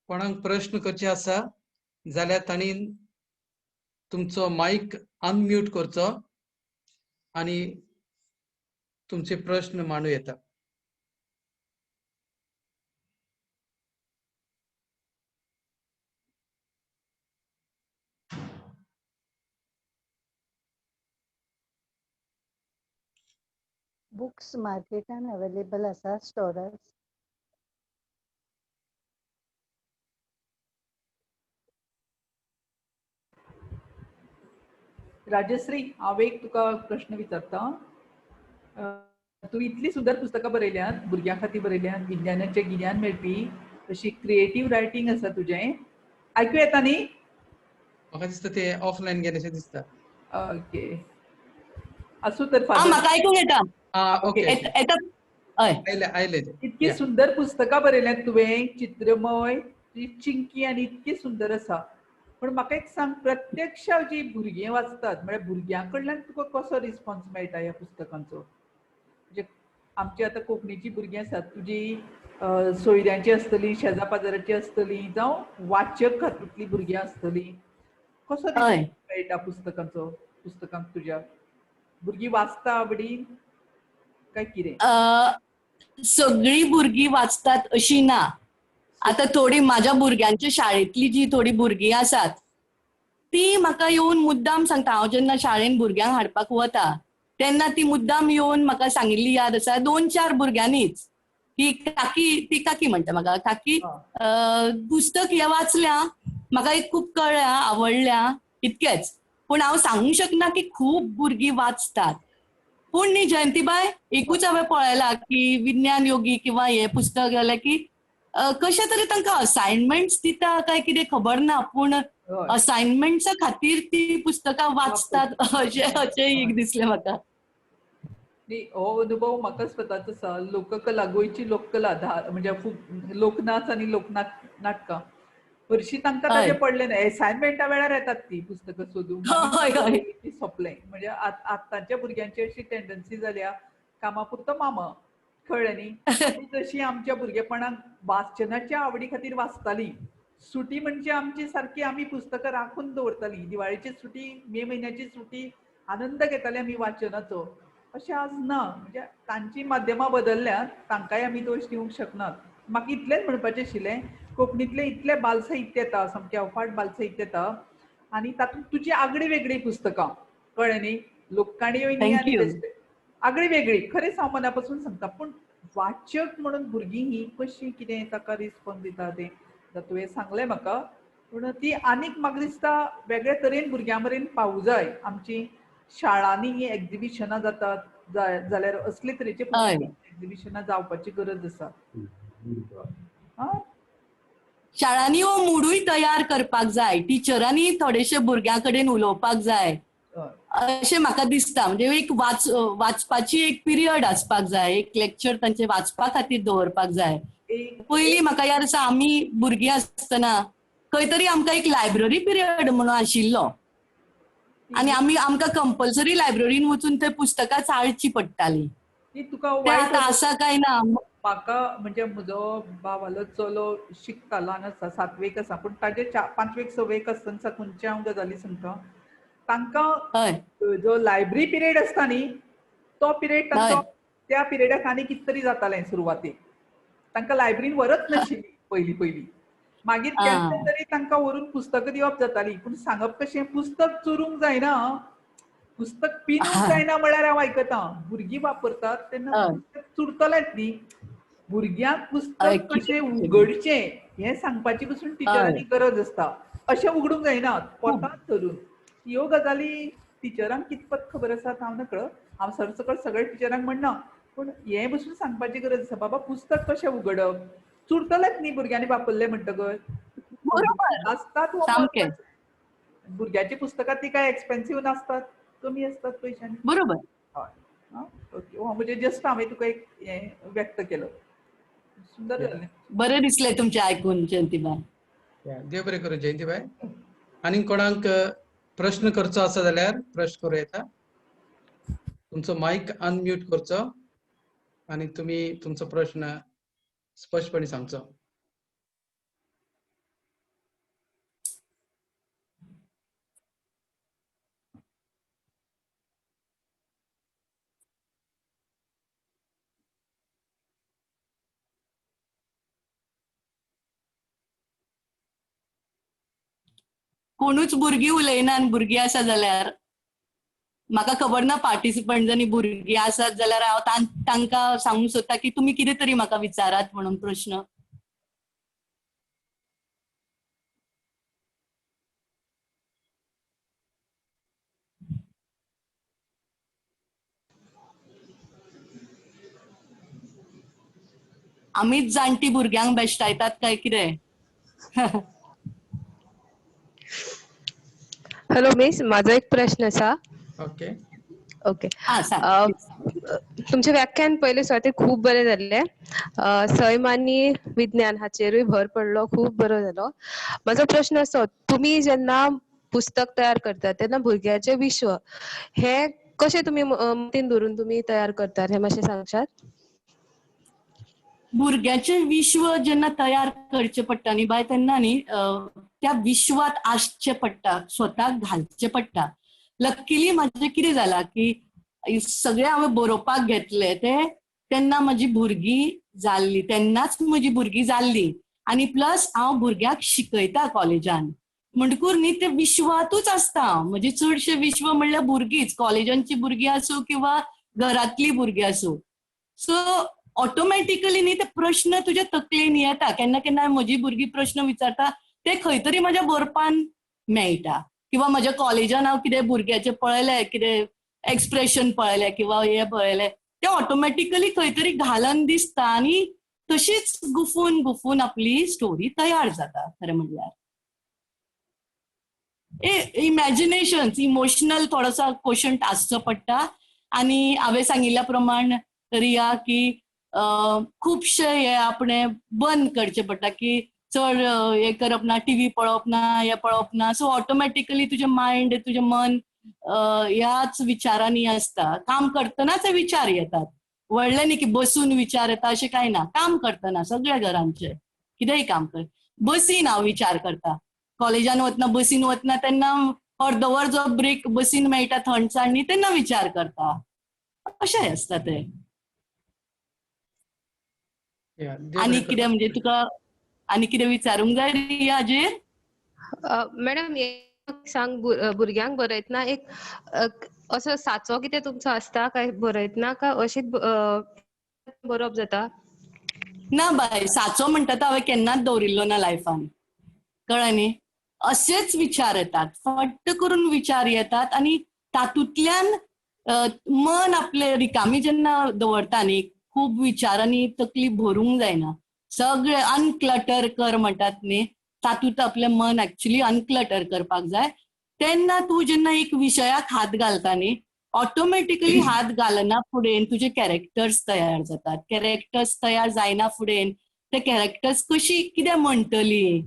कोणाक प्रश्न करचे आसा जाल्यार तांणी तुमचो मायक अनम्यूट करचो आनी तुमचे प्रश्न मांडू येता. बुक्स मार्केटान अवेलेबल आसा स्टोरार? राजश्री, हांव एक तुका प्रश्न विचारता. तूं इतली सुंदर पुस्तकां बरयल्यांत, भुरग्यां खातीर बरयल्यांत, विज्ञानाचें गिन्यान मेळपी अशी क्रिएटीव रायटींग आसा तुजें. आयकूं येता न्ही? म्हाका दिसता ते ऑफलायन गेलेशें दिसता. ओके, आसूं तर हा, फादर. म्हाका आयकूंक येता. आं, ओके. येता, हय. आयले आयले ते. इतकी सुंदर पुस्तकां बरयल्यांत तुवें, चित्रमय, ती चिंकी आनी इतकी सुंदर आसा. पूण म्हाका एक सांग, प्रत्यक्ष जी भुरगीं वाचतात म्हळ्यार भुरग्यां कडल्यान तुका कसो रिस्पॉन्स मेळटा ह्या पुस्तकांचो? म्हणजे आमची आतां कोंकणीची भुरगीं आसात, तुजी सोयऱ्यांची आसतली, शेजा पाजाराची आसतली, जावं वाचक हातूंतलीं भुरगीं आसतलीं, कसो रिस्पॉन्स मेळटा पुस्तकांचो? पुस्तकांक तुज्या भुरगीं वाचता आवडीन काय कितें? सगळीं भुरगीं वाचतात अशी ना. आतां थोडीं म्हाज्या भुरग्यांच्या शाळेंतली जी थोडीं भुरगीं आसात ती म्हाका येवन मुद्दाम सांगता. हांव जेन्ना शाळेन भुरग्यांक हाडपाक वता तेन्ना ती मुद्दाम येवन म्हाका सांगिल्ली याद आसा, 2-4 भुरग्यांनीच, की काकी, ती काकी म्हणटा म्हाका, काकी पुस्तक हें वाचल्या, म्हाका एक खूब कळ्ळ्या, आवडल्या, इतकेंच. पूण हांव सांगूंक शकना की खूब भुरगीं वाचतात. पूण न्ही जयंतीबाय, एकूच हांवें पळयलां की विज्ञान योगी किंवा हें पुस्तक जाल्यार की कशें तरी तांकां असायनमेंट्स दिता काय कितें खबर ना, पूण असायनमेंटच्या खातीर ती पुस्तकां वाचतात अशें अशें एक दिसलें म्हाका. हो अनुभव म्हाका स्वताचो आसा. लोककला, गोंयची लोककला, म्हणजे लोकनाच आनी लोकनाच नाटकां हरशीं तांकां ताजें पडलें ना, एसायनमेंटा वेळार येतात ती पुस्तकां सोदूंक, सोंपलें. म्हणजे आतांच्या भुरग्यांची अशी टेंडन्सी जाल्या कामा पुरतो मामा, कळ्ळें न्ही. जशी आमच्या भुरगेपणाक वाचनाच्या आवडी खातीर वाचताली, सुटी म्हणजे आमची सारकी आमी पुस्तकां राखून दवरताली. दिवाळेची सुटी, मे म्हयन्याची सुटी आनंद घेताले आमी वाचनाचो. अशें आज ना. म्हणजे तांची माध्यमां बदलल्यात, तांकांय आमी दोश दिवंक शकनात. म्हाका इतलेंच म्हणपाचें आशिल्लें, कोंकणींतलें इतलें बालसाहित्य येता, सामकें अफाट बालसाहित्य येता आनी तातूंत तुजी आगळी वेगळी पुस्तकां, कळ्ळें न्ही, लोककाणयोय न्ही आनी आगळी वेगळी. खरेंच हांव मना पसून सांगता. पूण वाचक म्हणून भुरगीं ही कशी कितें ताका रिस्पॉन्स दिता तें तुवें सांगलें म्हाका, पूण ती आनीक म्हाका दिसता वेगळे तरेन भुरग्यां मेरेन पावूं जाय. आमची शाळांनी ही एग्जिबिशनां जातात जाल्यार असले तरेचे एग्जिबिशनां जावपाची गरज आसा. शाळांनी हो मुडूय तयार करपाक जाय, टिचरांनी थोडेशे भुरग्यां कडेन उलोवपाक जाय अशें म्हाका दिसता. म्हणजे एक वाचपाची एक पिरियड आसपाक जाय, एक लेक्चर तांचे वाचपा खातीर दवरपाक जाय. पयलीं म्हाका याद आसा आमी भुरगीं आसतना खंय तरी आमकां एक लायब्ररी पिरियड म्हणून आशिल्लो आनी आमी आमकां कंपल्सरी लायब्ररीन वचून ते पुस्तकां चाळची पडटाली. आतां आसा काय ना? म्हाका म्हणजे म्हजो भावालो चलो शिकता, ल्हान आसा, सातवेक आसा, पूण ताजे पांचवेक सवेक आसतना साकूनचे हांव गजाली सांगता. तांकां जो लायब्ररी पिरियड आसता न्ही तो पिरियड तांचो त्या पिरियडाक आनी कितें तरी जातालें. सुरवातेक तांकां लायब्ररीन व्हरच नाशिल्ली पयलीं पयलीं, मागीर केन्ना तरी तांकां व्हरून पुस्तकां दिवप जाताली. पूण सांगप कशें, पुस्तक चोरूंक जायना, पुस्तक पिनूंक जायना म्हळ्यार हांव आयकतां भुरगीं वापरतात तेन्ना पुस्तक चुरतलेंच न्ही. भुरग्यांक पुस्तक कशें उगडचें हें सांगपाची पसून टिचरांनी गरज आसता. अशें उगडूंक जायना पोटांत धरून. ह्यो गजाली टिचरांक कितपत खबर आसा हांव नकळ, हांव सरसकट सगळ्या टिचरांक म्हणना, पूण हें बसून सांगपाची गरज आसा, बाबा पुस्तक कशें उगडप, चुरतलेंच न्ही भुरग्यांनी वापरलें म्हणटकच. आसतात भुरग्यांची पुस्तकां ती काय एक्सपेन्सीव नासतात, कमी आसतात पयशांनी. बरोबर. हय, ओके. म्हणजे जस्ट हांवें तुका एक हें व्यक्त केलो. सुंदर जालें, बरें दिसलें तुमचें आयकून जयंतीबाय. देव बरें करूं जयंतीबाय. आनी कोणाक प्रश्न करचो आसा जाल्यार प्रश्न करूं येता. तुमचो मायक अनम्यूट करचो आनी तुमी तुमचो प्रश्न स्पश्टपणे सांगचो. कोणूच भुरगीं उलयना, भुरगीं आसा जाल्यार म्हाका खबर ना पार्टिसिपंट आनी भुरगीं आसात जाल्यार हांव तांकां सांगूंक सोदता की तुमी कितें तरी म्हाका विचारात म्हणून प्रश्न. आमीच जाणटी भुरग्यांक बेश्टायतात काय कितें? हॅलो मिस, माझो एक प्रश्न आसा. Okay okay. तुमचें व्याख्यान पयले सुरवातेक खूब बरें जाल्लें. सैम आनी विज्ञान हाचेरूय भर पडलो, खूब बरो जालो. म्हाजो प्रश्न असो, तुमी जेन्ना पुस्तक तयार करतात तेन्ना भुरग्याचें विश्व हें कशें तुमी मतीन धरून तुमी तयार करतात हें मातशें सांगशात? भुरग्याचें विश्व जेन्ना तयार करचें पडटा न्ही बाय, तेन्ना न्ही त्या विश्वात आसचें पडटा, स्वताक घालचें पडटा. लक्कीली म्हाजें कितें जालां की सगळें हांवें बरोवपाक घेतलें तें तेन्ना म्हजी भुरगीं जाल्लीं, तेन्नाच म्हजी भुरगीं जाल्लीं आनी प्लस हांव भुरग्याक शिकयता कॉलेजान, म्हणटकूर न्ही ते विश्वातूच आसता हांव. म्हजें चडशें विश्व म्हणल्यार भुरगींच, कॉलेजांची भुरगीं आसूं किंवा घरांतलीं भुरगीं आसूं. सो ऑटोमॅटिकली न्ही ते प्रश्न तुज्या तकलेन येता. केन्ना केन्ना म्हजी भुरगीं प्रश्न विचारता ते खंय तरी म्हज्या बरपान मेळटा किंवा म्हज्या कॉलेजान हांव कितें भुरग्याचें पळयलें, कितें एक्सप्रेशन पळयलें किंवा हें पळयलें, ते ऑटोमॅटिकली खंय तरी घालन दिसता आनी तशीच गुफून गुफून आपली स्टोरी तयार जाता. खरें म्हणल्यार इमॅजिनेशन्स, इमोशनल थोडोसो क्वोशंट आसचो पडटा. आनी हांवें सांगिल्ल्या प्रमाण रिया की खुबशे हे आपणें बंद करचें पडटा की चड हें करप ना, टिवी पळोवप ना, हें पळोवप ना. सो ऑटोमॅटिकली तुजें मायंड, तुजें मन ह्याच विचारांनी आसता. काम करतनाच हे विचार येतात, व्हडलें न्ही की बसून विचार येता अशें कांय ना. काम करतना सगळ्या घरांचें कितेंय काम कर, बसीन हांव विचार करता. कॉलेजान वतना, बसीन वतना तेन्ना अर्दवर जो ब्रेक बसीन मेळटा थंडसाण न्ही, तेन्ना विचार करता. अशें आसता तें. आनी कितें म्हणजे तुका आनी कितें विचारूंक जाय रिया हाजेर? मॅडम सांग, भुरग्यांक बरयतना एक असो साचो कितें तुमचो आसता काय बरयतना, काय अशीच बरोवप जाता? ना बाय, साचो म्हणटा तो हांवें केन्नाच दवरिल्लो ना लायफान, कळ्ळें न्ही. अशेच विचार येतात, फट्ट करून विचार येतात आनी तातूंतल्यान मन आपले रिकामी जेन्ना दवरता न्ही, खूब विचारांनी तकली भरूंक जायना, सगळे अनक्लटर कर म्हणटात न्ही, तातूंत आपलें मन एक्चुली अनक्लटर करपाक जाय. तेन्ना तूं जेन्ना एक विशयाक हात घालता न्ही, ऑटोमॅटिकली हात घालना फुडें तुजे कॅरेक्टर्स तयार जातात. कॅरेक्टर्स तयार जायना फुडें ते कॅरेक्टर्स कशी कितें म्हणटली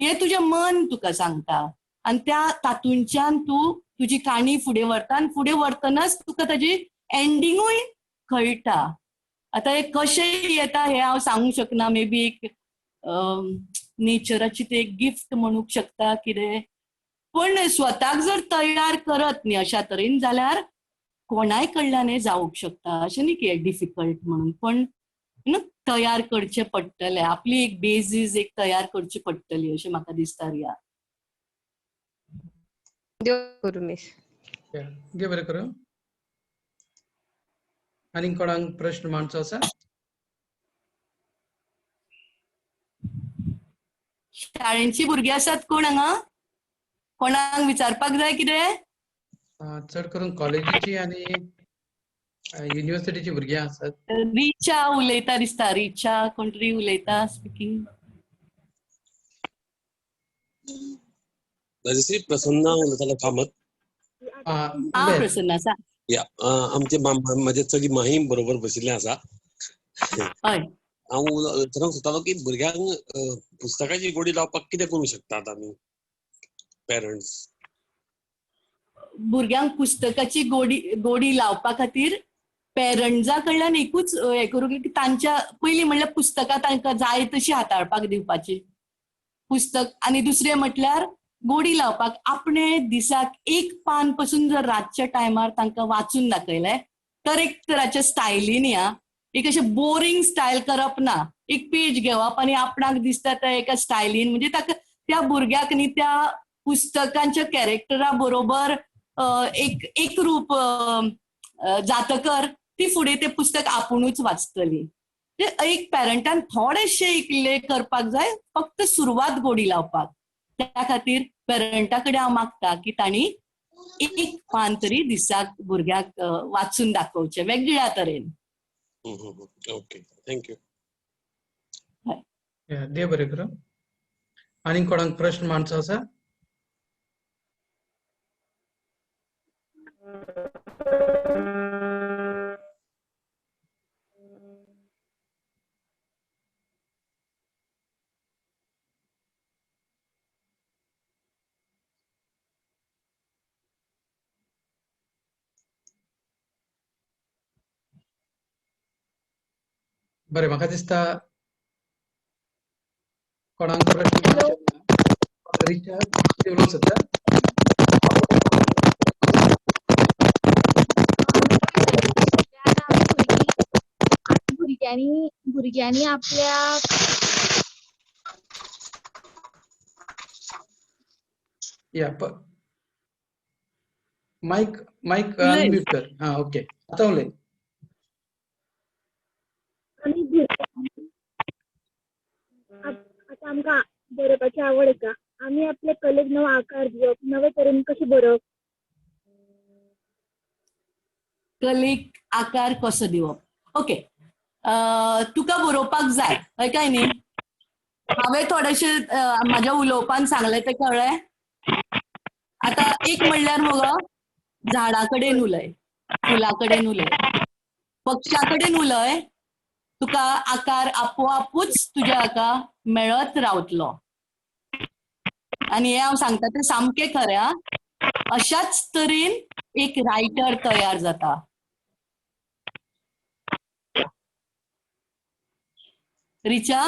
हें तुजें मन तुका सांगता आनी त्या तातूंच्यान तूं तुजी काणी फुडें व्हरता आनी फुडें व्हरतनाच तुका ताजी एंडिंगूय कळटा. आतां हें कशें येता हें हांव सांगूंक शकना, मे बी एक नेचराची ते एक गिफ्ट म्हणूंक शकता कितें, पण स्वताक जर तयार करत न्ही अशा तरेन जाल्यार कोणाय कडल्यान हें जावंक शकता. अशें न्ही की डिफिकल्ट म्हणून, पण you know तयार करचें पडटलें, आपली एक बेजीस एक तयार करची पडटली अशें म्हाका दिसता रिया. देव करूं मिस. देव बरें करूं. आनी कोणाक प्रश्न मांडचो आसा? शाळेंची भुरगीं आसात कोण हांगा? कोणाक विचारपाक जाय कितें? चड करून कॉलेजीची आनी युनिव्हर्सिटीची भुरगीं आसात. रिचा उलयता दिसता, रिचा कोण तरी उलयता स्पिकींग. राजश्री प्रसन्ना उलयतालो कामत. हा प्रसन्ना सांग. या आमचे म्हजे चली माहीम बरोबर बशिल्लें आसा. हय, हांव विचारूंक सोदतालो की भुरग्यांक पुस्तकाची गोडी लावपाक कितें करूंक शकतात आमी पेरंट्स? भुरग्यांक पुस्तकाची गोडी गोडी लावपा खातीर पेरंट्सा कडल्यान एकूच हें करूंक की तांच्या पयलीं म्हणल्यार पुस्तकां तांकां जाय तशी हाताळपाक दिवपाची पुस्तक, आनी दुसरें म्हटल्यार गोडी लावपाक आपणें दिसाक एक पान पसून जर रातच्या टायमार तांकां वाचून दाखयलें तर एक तराच्या स्टायलीन, ह्या एक अशें बोरींग स्टायल करप ना, एक पेज घेवप आनी आपणाक दिसता त्या एका स्टायलीन, म्हणजे ताका त्या भुरग्याक न्ही त्या पुस्तकांच्या कॅरेक्टरा बरोबर एक एक रूप जातकर ती फुडें तें पुस्तक आपुणूच वाचतली. एक पेरंटान थोडेशें इल्लें करपाक जाय, फक्त सुरवात गोडी लावपाक. त्या खातीर पेरंटा कडेन हांव मागता की तांणी एक पान तरी दिसाक भुरग्याक वाचून दाखोवचें वेगळ्या तरेन. Okay, thank you. देव बरें करूं. आनी कोणाक प्रश्न मांडचो आसा? बरें, म्हाका दिसता कोणाक प्रश्न रिचा उलोवंक सोदता? भुरग्यांनी भुरग्यांनी आपल्या या मायक मायक अनम्यूट कर. हा ओके, आता उलय. आतां आमकां बरोवपाची आवड आसा, आमी आपले कलेक नवो आकार दिवप, नवे तरेन कशें बरोवप? कलेक आकार कसो दिवप? ओके, तुका बरोवपाक जाय हय काय न्ही? हांवें थोडेशें म्हाज्या उलोवपान सांगलें तें कळ्ळें? आतां एक म्हणल्यार मगो झाडा कडेन उलय, फुलां कडेन उलय, पक्षा कडेन उलय, तुका आकार आपोआपूच तुज्या हाका मेळत रावतलो. आनी हें हांव सांगता तें सामकें खरें आं. अशाच तरेन एक रायटर तयार जाता. रिचा,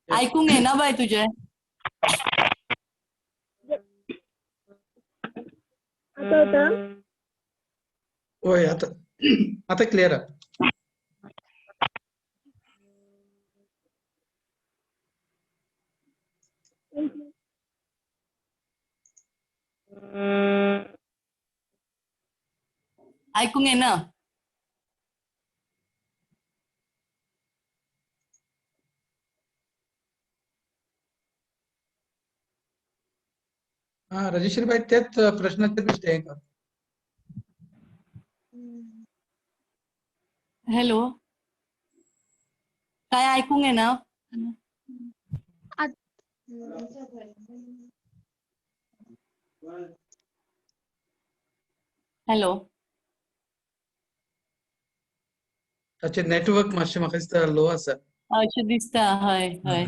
आयकूंक येना बाय तुजें. आतां येता? हय, आतां आतां क्लियर आहा. Thank you. आयकूंक येना. हा राजेश्वरी बाई, त्याच प्रश्नाचेर बेश्टें हें कर. हॅलो, काय आयकूंक येना? हॅलो, ताचें नेटवर्क मातशें म्हाका दिसता लो आसा. अशें दिसता. हय हय.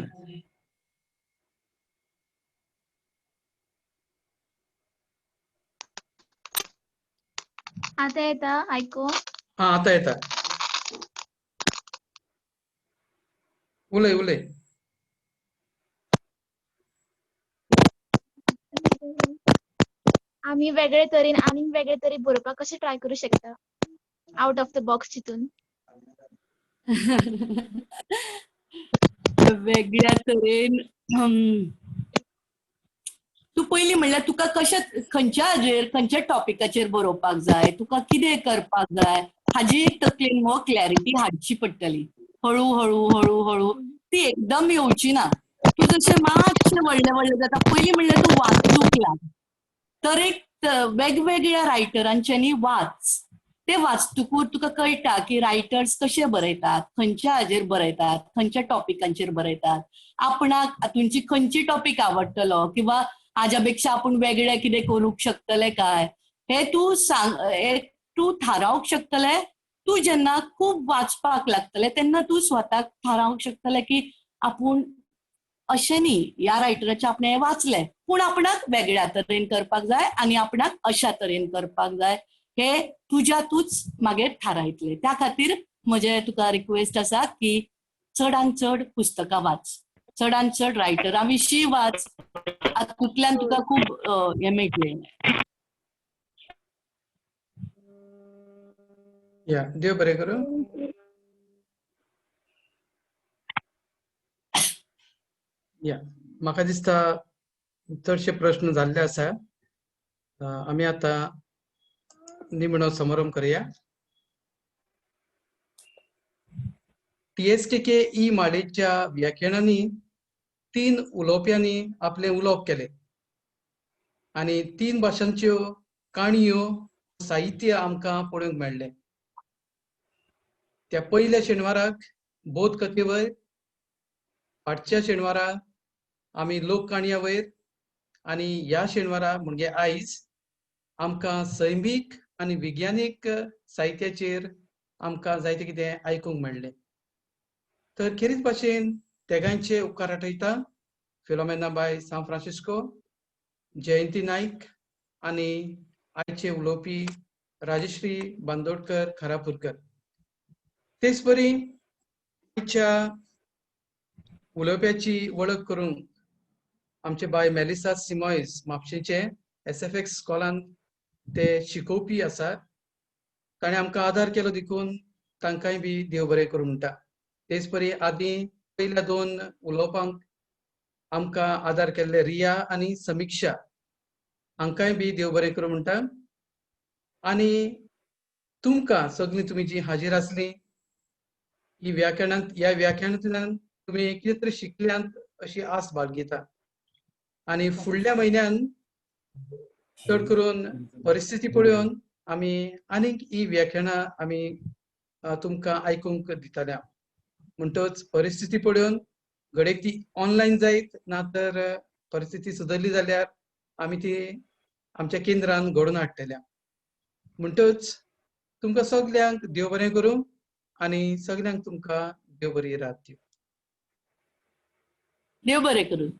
आतां येता आयकूंक? हा आतां येता. उलय उलय. आमी वेगळे तरेन आनीक वेगळे तरेन बरोवपाक कशें ट्राय करूं शकता, आवट ऑफ the box चिंतून? वेगळ्या तरेन तूं पयलीं म्हणल्यार तुका कशें, खंयच्या हाजेर, खंयच्या टॉपिकाचेर बरोवपाक जाय, तुका कितें करपाक जाय, हाजी एक तकलेन हो क्लॅरिटी हाडची पडटली. हळू हळू हळू हळू ती एकदम येवची ना. तूं जशें मातशें व्हडलें व्हडलें जाता, पयलीं म्हणल्यार तूं वाचूंक लाग. तर एक वेगवेगळ्या रायटरांच्यांनी वाच. ते वाचतकूच तुका कळटा की रायटर्स कशे बरयतात, खंयच्या हाजेर बरयतात, खंयच्या टॉपिकांचेर बरयतात, आपणाक हातूंची खंयची टॉपीक आवडटलो किंवा हाज्या पेक्षा आपूण वेगळें कितें करूंक शकतलें काय, हें तूं सांग, हें तूं थारावंक शकतलें. तूं जेन्ना खूब वाचपाक लागतलें तेन्ना तूं स्वताक थारावंक शकतलें की आपूण अशें न्ही, ह्या रायटराचें आपणें हें वाचलें पूण आपणाक वेगळ्या तरेन करपाक जाय आनी आपणाक अशा तरेन करपाक जाय, हे तुज्या तूंच मागीर थारायतलें. त्या खातीर म्हजें तुका रिक्वेस्ट आसा की चडान चड पुस्तकां वाच, चडान चड रायटरां विशीं वाच, हातूंतल्यान तुका खूब हें मेळटलें. या, देव बरें करूं. या, म्हाका दिसता चडशे प्रश्न जाल्ले आसा. आमी आतां निमणो समारंभ करया. TSKK ई माळेच्या व्याख्यानांनी 3 उलोवप्यांनी आपलें उलोवप केलें आनी 3 भाशांच्यो काणयो साहित्य आमकां पळोवंक मेळ्ळें. त्या पयल्या शेनवाराक बोध कथे वयर, फाटच्या शेनवारा आमी लोक काणया वयर, आनी ह्या शेनवारा म्हणजे आयज आमकां सैमीक आनी विज्ञानीक साहित्याचेर आमकां जायतें कितें आयकूंक मेळ्ळें. तर खेरीत भाशेन तेगांयचे उपकार आठयता, फिलोमेना बाय सांन फ्रांसिस्को, जयंती नायक आनी आयचे उलोवपी राजश्री बांदोडकर खारापूरकर. तेच परी आयच्या उलोवप्याची वळख करूंक आमचे बाय मेलिसा सिमॉयस म्हापशेंचे SFX स्कॉलान ते शिकोवपी आसात. ताणें आमकां आदार केलो देखून तांकांय बी देव बरें करूं म्हणटा. तेच परी आदीं पयल्या 2 उलोवपांक आमकां आदार केल्ले रिया आनी समिक्षा हांकांय बी देव बरें करूं म्हणटा. आनी तुमकां सगळीं तुमी जी हाजीर आसली ही व्याख्यानांत, ह्या व्याख्यानांतल्यान तुमी कितें तरी शिकल्यांत अशी आस बाळगिता. आनी फुडल्या म्हयन्यान चड करून परिस्थिती पळोवन आमी आनीक ही व्याख्यानां आमी तुमकां आयकूंक दितल्या. म्हणटच परिस्थिती पळोवन घडयेक ती ऑनलायन जायत ना तर परिस्थिती सुदरली जाल्यार आमी ती आमच्या केंद्रान घडोवन हाडटल्या. म्हणटच तुमकां सगल्यांक देव बरें करूं आनी सगल्यांक तुमकां देव बरी रात दिवं. देव बरें करूं.